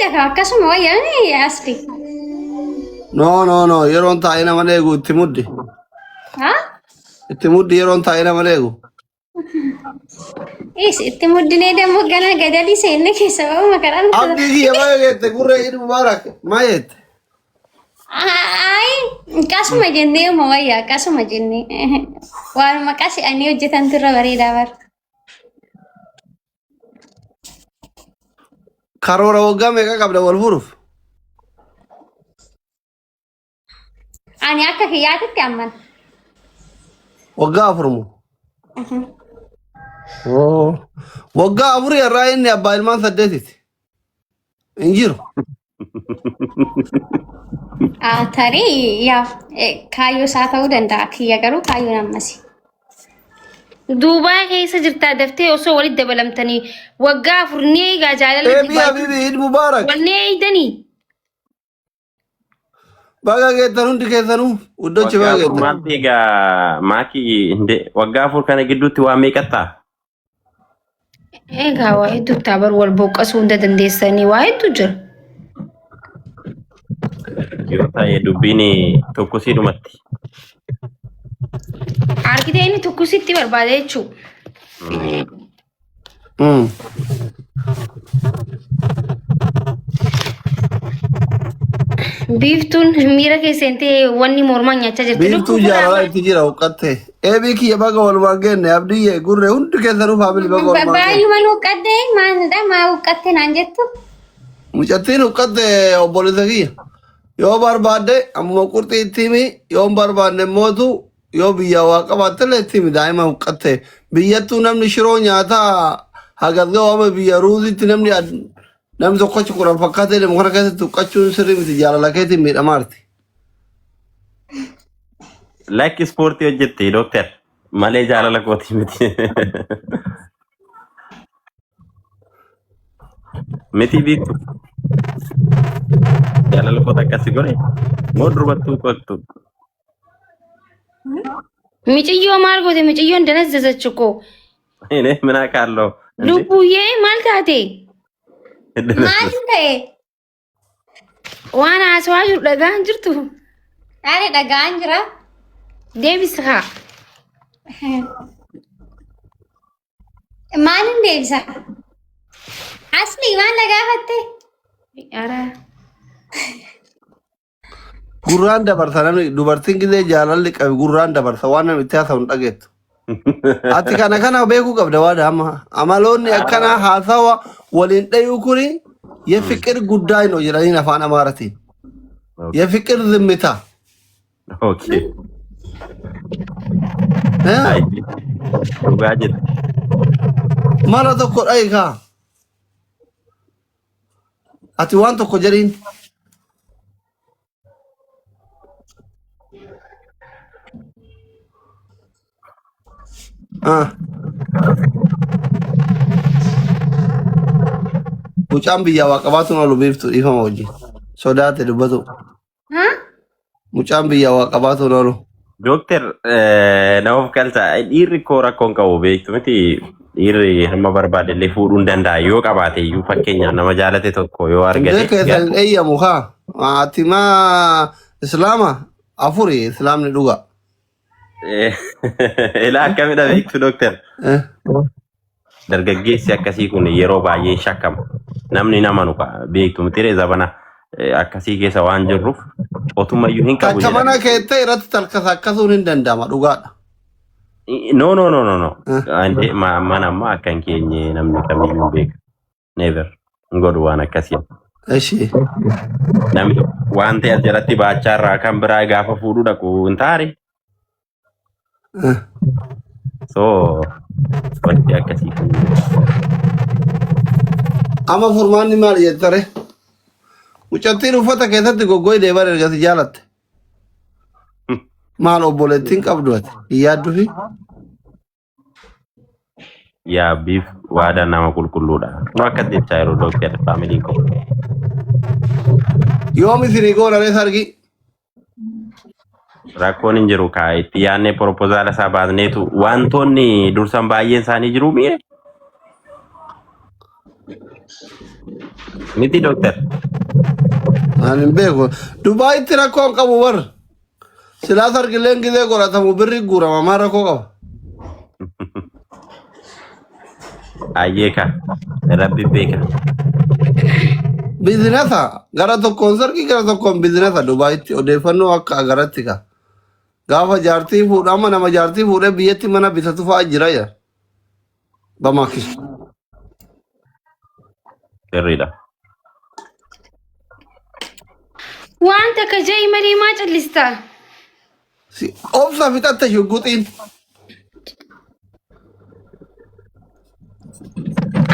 Wayya akkasuma wayya ni asli. No no no yeroon taa'ee nama eegu itti muddi. Ha? Itti muddi yeroon taa'ee nama eegu. Is itti muddinee dammoo ganaa gadalii seenne keessa ba'u makaraan. Abdii kiyya baga geette gurree Eid Mubaarak maa jette? Ay, akkasuma jennee uma wayya akkasuma jennee. Waanuma qasi ani hojjetantu irra bareedaa bara. Karoora waggaa meeqa qabda wal furuuf? Ani akka kiyyaatitti amman. Waggaa 4 moo? Oo. Waggaa afurii irraa inni abbaa ilmaan saddeetiiti. Hin jiru. Ah, tarii yaa kaayyoo isaa ta'uu danda'a. Kiyya garuu kaayyoon ammasi. Duubaa keessa jirtaa daftee osoo walitti dabalamtanii waggaa 4 ni eegaa jaalala Eebii Habibi Eid Mubarak. wal ni eeydanii. Baga geettan hundi keessanuu uddochi Waggaa baga 4 geettan. maalti egaa maakii hinde waggaa 4 kana gidduutti waa meeqa ta'a? Egaa waa hedduu ta'a bar wal boqqasuu hunda dandeessanii waa hedduu jira. Yoo ta'e dubbiin tokkosii dhumatti. Argitee inni tokkositti barbaada jechuudha. Biiftuun miira keessa seentee wanni mormaa nyaachaa jirti. Biiftuu Lubbuu jaalala itti jira huqqatte. Eebii kiyya baga walumaan geenne abdiyyee gurree hundi keessanuu faamilii baga walumaan geenne. Baay'uma nu huqqatte maalidha maa huqqatte naan jettu. Mucattiin huqqatte obboleessa kiyya. Yoo barbaadde ammuma qurxii itti himi yoo hin barbaanne mootu yoo biyyaa waa qabaattellee itti himi daa'ima huqqatte. Biyyattuu namni shiroo nyaataa hagas ga'u amma biyya ruuziitti namni namni tokkochi 10 fakkaatee deemu kana keessatti huqqachuun sirrii miti jaalala keetiin miidhamaarti. Lakki ispoortii hojjette dooktar malee jaalala kootii miti. Miti biiftu. Jaalala koota akkasii godhe moo durumattuu qottu. Miciyyoo maal goote miciyyoon danazzazachu koo. Ini mina kaalloo. Lubbuyyee maal taate? Maal ta'e? Waan haasawaa jiru dhagaan jirtu. Ani dhagaan jira. Deebisi haa. Maalin deebisa? Asli maal na gaafatte? Ara. Gurraan dabarsa namni dubartiin gisee jaalalli qabe gurraan dabarsa waan namni itti haasa'u hin dhageettu. Ati kana kana beekuu qabda waan amma amaloonni akkanaa haasawa waliin dhayuu kuni yefiqir guddaa hin jedhaniin afaan amaaratiin. Yefiqir zimmitaa. Okay. Ai, Dhugaa jette. Mala tokko dhayi kaa. Ati waan tokko jedhiin. Ah. Mucaan biyyaa waa qabaatuun oolu biiftu dhiifama wajjin. Sodaate dubbatu. Ha? Mucaan biyyaa waa qabaatuun oolu. Dooktar nama of galcha. Dhiirri koo rakkoo hin qabu beektu miti. Dhiirri hamma barbaade illee fuudhuu hin danda'a yoo qabaate iyyuu fakkeenyaaf nama jaalate tokko yoo Hundee argate. keessan hin eeyyamu kaa. Ati maa islaama afuri islaamni dhuga. Ilaa akkamidha beektu dooktar. Eh. Dargaggeessi akkasii kun yeroo baay'ee hin shakkama. Namni nama nu beektu miti zabana akkasii keessa waan jirruuf otumayyuu hin qabu Takka mana jedhama. keettee irratti talkasa akkasuun hin danda'ama dhugaadha. No, no, no, no, no. Eh. Ante mana amma akka hin keenye namni kamiyyuu hin beeka. Never. Hin godhu waan akkasii. Eshi. Namni waan ta'e as jalatti baachaa irraa kan biraa gaafa fuudhuu dhaqu hin taare. So wanti akkasii kun Amma furmaanni maal jettare? Mucattiin uffata keessatti goggoydee bara erga si jaalatte. Maal obboleettiin qabdu ati? Hin yaaddufi? Yaa biif waadaan nama qulqulluudha. Nu akkas jechaa yeroo dooktar faamiliin koo. Yoom isinii goona ree sargii? Rakkoon hin jiru kaa itti yaadnee propozaala isaa baasneetu wantoonni dursan baay'een isaanii jiru miire. Miti dooktar. Ani hin beeku. Dubaayitti rakkoo hin qabu bar. Silaa sargileen gizee godhatamu birri guurama maal rakkoo qaba? Ayyeeka. Rabbi beeka. Bizinasa gara tokkoon sargii gara tokkoon bizinasa Dubaayitti odeeffannoo akka agaratti ka. Gaafa jaartii fuudhu amma nama jaartii fuudhee biyyatti mana bitatu fa'aa jira ya. Bamaaki. Sirriidha. Waan takka ja'i malee maa callista? Si obsa fixatte shugguxiin.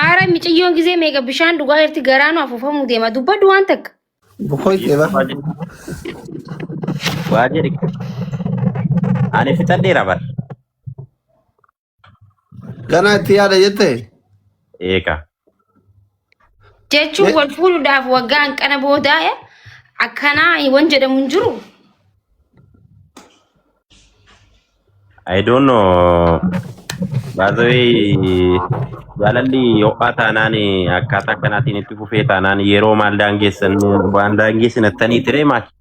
Aara miciyyoon gizee meeqa bishaan dhugaa jirti garaa nu afuufamuu deema. Dubbadhu waan takka. Bokoyte bar. Waa jedhi. Ani fixadheera bar. Ganaa itti yaada jette. Eeka. Jechuun wal fuudhuudhaaf waggaa hanqana boodaa akkanaa wan jedhamu hin jiru. I don't know. By the way, jaalalli ho'aa taanaan akkaataa akkanaatiin itti fufee taanaan yeroo maal daangeessan waan daangeessinattanii tiree maaki.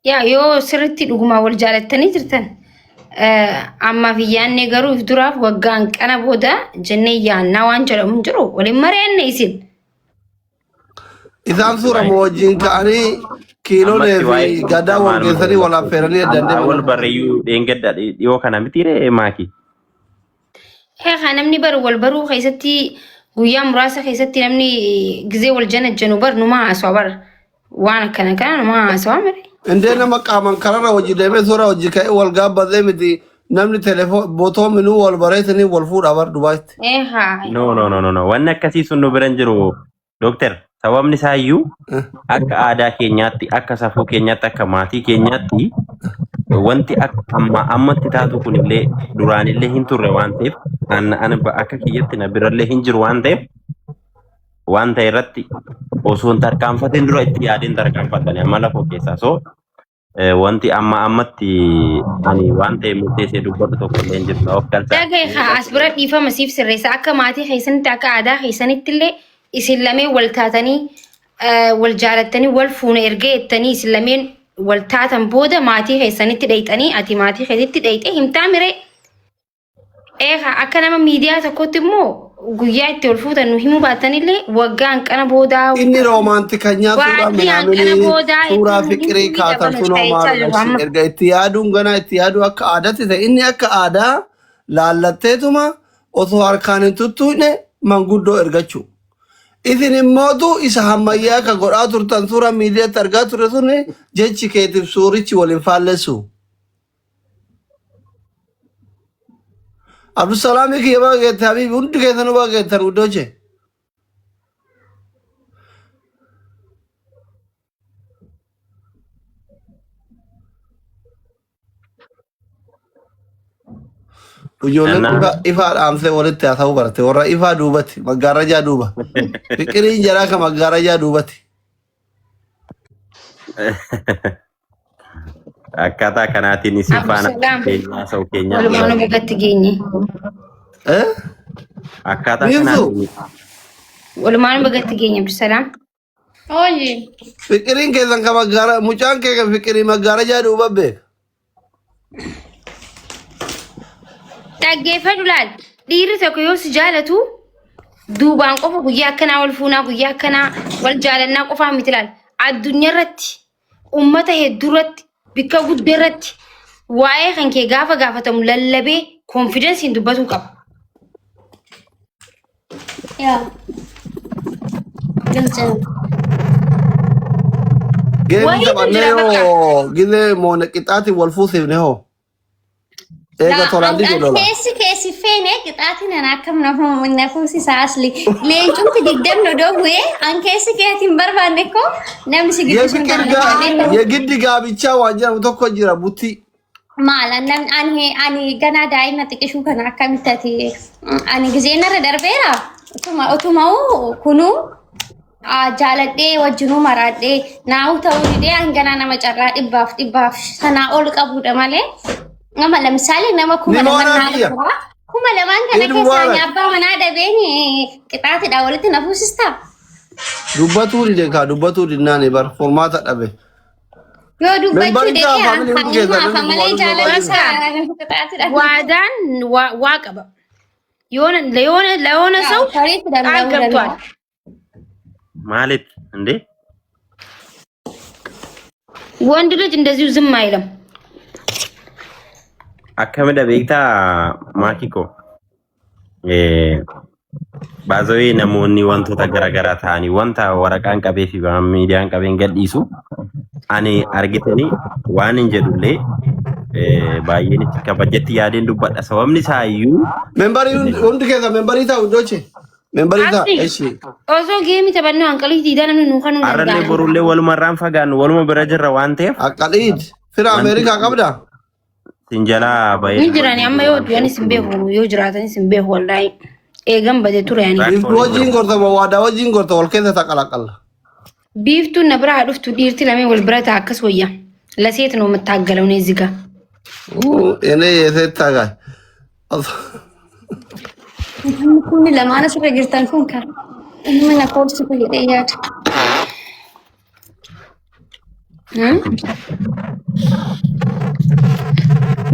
Yaa yoo sirriitti dhugumaa wal jaalattanii jirtan ammaaf hin yaadne garuu if duraaf waggaa hanqana booda jennee yaannaa waan jedhamu hin jiru waliin mari'anne isin. Isaan suurama wajjin ka'anii kiilolee Ammatti fi waa'ee gadaa wal geessanii wal affeeranii addaan Amma deeman. wal barreeyyuu dheengadda dhiyoo kana mitiiree maaki. Eegaa namni bar wal baruu keessatti guyyaa muraasa keessatti namni gizee wal janajjanu bar numa haasawa bar waan akkana kana numa haasawa mire. Indee nama qaaman kararra hojii deemee suura hojii ka'ee wal gaabbatee miti namni telefoon botoo minuu wal bareetanii wal fuudha bar Dubaayitti. Eegaa. No, no, no, no, no. Wanni akkasii sun nu bira hin jiru. Dooktar, sababni isaa iyyuu akka aadaa keenyaatti, akka safuu keenyaatti, akka maatii keenyaatti wanti akka amma ammatti taatu kunillee duraanillee hin turre waan ta'eef an an akka kiyyatti na birallee hin jiru waan ta'eef waan ta'e irratti osoo hin tarkaanfatin dura itti yaadeen tarkaanfadhani amma lafoo keessaa. So wanti amma ammatti ani waan ta'e murteessee dubbadhu tokko illee hin jiru. Of galchaa. Dhagaye haa as bira dhiifama siif sirreessa akka maatii keessanitti akka aadaa keessanitti illee isin lameen wal taatanii wal jaalattanii wal fuuna erga jettanii isin lameen wal taatan booda maatii keessanitti dhayxanii ati maatii keetitti dhayxee himtaa miree. Eegaa akka nama miidiyaa tokkotti immoo guyyaa itti ol fuutan nu himuu baattanillee waggaa hanqana boodaa Inni roomaantikanyaa suuraa Waatii hanqana minaaminii boodaa suuraa itti fiqirii himuu kaatan dabalata sunoo jechaa maal jiru agarsiisa. amma. Erga itti yaaduun ganaa itti yaaduu akka aadaatti ta'e inni akka aadaa laallatteetuma osoo harkaan hin tuttuqne manguddoo ergachuu. Isin immootu isa hammayyaa ka godhaa turtan suuraa miidiyaatti argaa turre sun jechi keetiif suurichi waliin faallessu. Abdusalaamii kiyya baga geette Habiibi hundi keessanuu baga geettan guddooche. Ijoolleen Nannaa. ifa ifaa dhaamsee walitti haasa'uu barte warra ifaa duubatti maggaarrajaa duuba. Fiqiriin jaraa ka maggaarrajaa duubatti. Akkaataa kanaatiin isin faana Abdusalaam. keenya haasa'u keenya. Walumaan bagatti geenye. Eh? Akkaataa Biiftuu. kanaatiin Walumaan bagatti geenye Abdusalaam. Oye. Fiqiriin keessan ka maggaara mucaan kee kan fiqirii maggaarrajaa duuba beeka. Dhaggeeffadhu laal. Dhiirri tokko yoo si jaalatu duubaan qofa guyyaa akkanaa wal fuunaa guyyaa akkanaa wal jaalannaa qofaa miti laal. Addunyaa irratti ummata hedduu irratti bikka guddaa irratti waa'ee kan kee gaafa gaafatamu lallabee konfidensiin dubbatuu qaba. Yaa. Galcha. Geemii Wayiitu taphannee jira bakka. yoo gizee moona qixaatiin wal fuusifne hoo. Eega tolaan dide lola. Keessi keessi feene qixaatiin an akkam na fuusisa asli. Leencumti digdamni odoo bu'ee an keessi keetiin hin barbaanne koo namni si gidduu sun Yefiqir barbaanne. yegiddi gaabichaa waan jedhamu tokko jira butii. Maal ani ani ganaa daa'ima xiqishuu kana akkamitti ati ani gizeen irra darbeera utuma utuma'uu kunuu jaaladhee wajjinuu maraadhee naa'uu ta'uu didee an ganaa nama carraa dhibbaaf dhibbaaf sanaa ol qabuudha malee nama lamsaalee nama 2000 Nimoonaa naa kiyya. dhufa. 2000 kana Eid keessaa Mubaarak. abbaa manaa dhabeen qixaatidha walitti na fuusistaa? Dubbatuu dide kaa dubbatuu didnaani bar furmaata dhabe. Yoo dubbachuu Membarii dide ta'a faamilii hundi keessaa hafa namni malee gumaa jaalala dhufuu isaa qixaatidha. Waadaan waa qaba. Yoona ለሆነ ለሆነ ሰው Sariitti ቃል danda'uu ገብቷል። danda'a. Maaliif indee? ወንድ ልጅ እንደዚሁ ዝም አይልም። Akkamidha beektaa maakii koo? Baazawee namoonni wantoota garaagaraa ta'anii wanta waraqaan qabee fi waan miidiyaan qabeen gadhiisu ani argitanii waan hin jedhullee baay'een itti kabajatti yaadeen dubbadha. Sababni isaa iyyuu Membarii hundi keessa membarii ta'a iddooche. Membarii ta'a. Abdi Eshi. osoo geemii taphannoo hanqalii diidaa namni nuu kanuu har'allee danda'a. borullee walumarraan fagaannu waluma bira jirra waan ta'eef Akkaliid. Fira wanti Ameerikaa qabdaa? sin jalaa bahee Ni jirani amma yoo du'anis hin beeku yoo jiraatanis hin beeku wallaahi. Eegan bade ture ani. Rakkoon Biiftuu hin wajjin jiru. gorta moo waadaa wajjin gorta wal keessa taqalaqalla. Biiftuun na bira haa dhuftu dhiirti lameen wal bira ta'a akkas wayya. ለሴት ነው የምታገለው እኔ እዚህ ጋር Ene yeesee tagaa. Namni kun lamaan asirra jirtan kun kan inni na koorsitu jedhee yaada.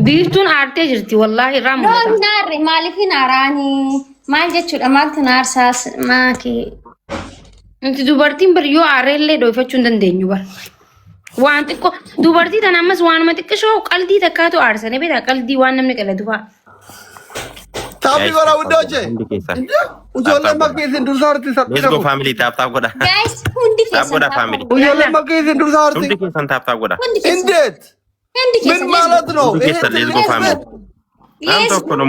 Biiftuun aartee jirti wallaahi irraa No, mul'ata. hin aarre maaliif hin aaraanii? Maal jechuudha maaltu na aarsaas maaki? Nuti dubartiin bar yoo aarreellee dhoofachuu hin dandeenyu bar. Waan xiqqoo dubartii tana ammas waanuma xiqqishoo qaldii takkaatu aarsanii beektaa qaldii waan namni qalatu fa'a. Taapii Guys, godhaa tap tap godha. iddooche. Hundi keessan. Tap Ijoolleen tap godha. makkii isin dursa harti Let's saphina go kun. family tap tap godha. Guys, hundi Tap keessan godha tap family. godha. Ijoolleen makkii isin dursa harti. Hundi keessan tap tap godha. Hundi keessan. እንዴት Hundi ምን keessan. ማለት ነው? Hundi ይሄ keessan let's ትልቅ go family. ስህተት። Nam Let's tokko nu